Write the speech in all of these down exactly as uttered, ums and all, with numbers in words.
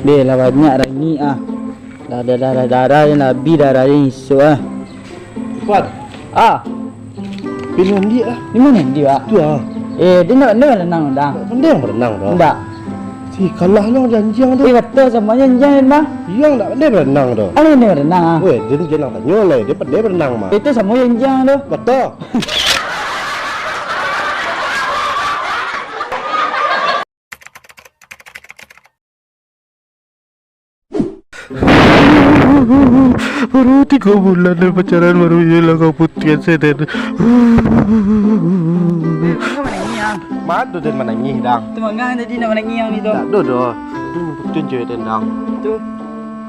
Deh, lah banyak rangik ah. Dah, dah, dah, dah, darah ni lah abih, darah ni isuak ah. Pat. Ah. Pilih mandi ah. Di mana mandi, Pak? Tu ah. Eh, dia nak pandai berenang dah. Pandai yang berenang dah. Ndak. Si kalah lo janjiang tu. Eh, betul sama janjiang dah. Yang ndak pandai berenang dah. Alah, pandai berenang ah. Weh, dia ni jangan tanyo lah, dia pandai berenang mah. Itu sama janjiang tu. Betul. Baru tigo bulan den pacaran, baru iyo lah kau putuihan, setan. Manga manangih, Ang? Manga den manangih, Dang? Tu manga tadi nak manangih, Ang, itu? Ndak ado doh. Den putuihan cewek den, Dang. Tu?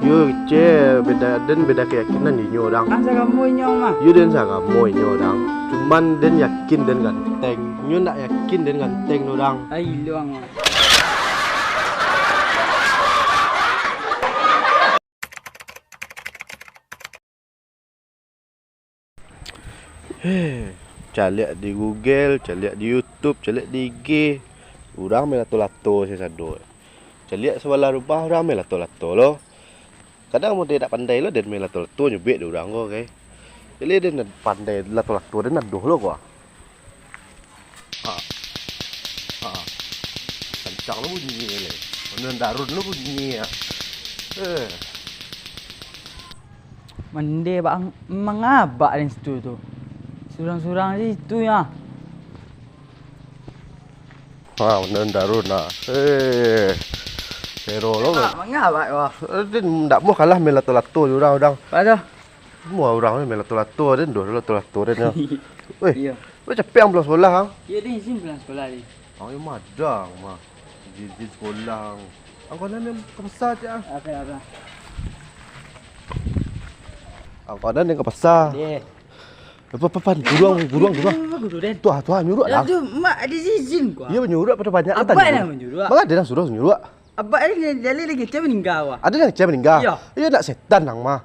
Yo, kecek, beda, den beda keyakinan jo inyo, Dang. Ang sagamo inyo mah? Yo, den sagamo inyo, Dang. Cuman den yakin den ganteng. Inyo ndak yakin den ganteng tu, Dang. Ai, iluang. Heh, caliak di Google, caliak di YouTube, caliak di I G, urang main lato-lato se sado. Caliak sabalah rumah, urang main lato-lato lo. Kadang mun den ndak pandai lo, den main lato-lato, nyubek dek urang ko, oke. Jadi den pandai lato-lato, den adoh lo ko. Ah. Ah. Kancang lo bunyi le. Mano darun lo bunyi, ah. Eh. Mande bang, manga abak den situ tu. Surang-surang situ ya. Ha, mano darun nah. Eh. Pero lo. Manga abak ko? Eh, den ndak muah kalah main lato-lato jo urang, Dang. Apo tu? Muah urang ni main lato-lato, den doh lato-lato den, yo. Weh, iyo. Weh, capek ang pulang sekolah, ang? Iyo, den izin pulang sekolah, den. Ang yo madang mah. Izin, izin sekolah, ang. Ang konon nan ka pasar, cak, ang. Apo, apo? Ang konon nan ka pasar. Iyo. Apo, apo, apo? Guru ang, guru ang, guru ang. Apo, guru den? Tu ah, tu ah, nyuruak lah. Tu, mak ado izin ko. Iyo, nyuruak pado banyak. Abak nan manyuruak. Manga ado nan suruah nyuruak. Abak ni, jaleh lagi, cak maningga, wah. Ado nan cak maningga? Iyo. Iyo, nak setan ang mah.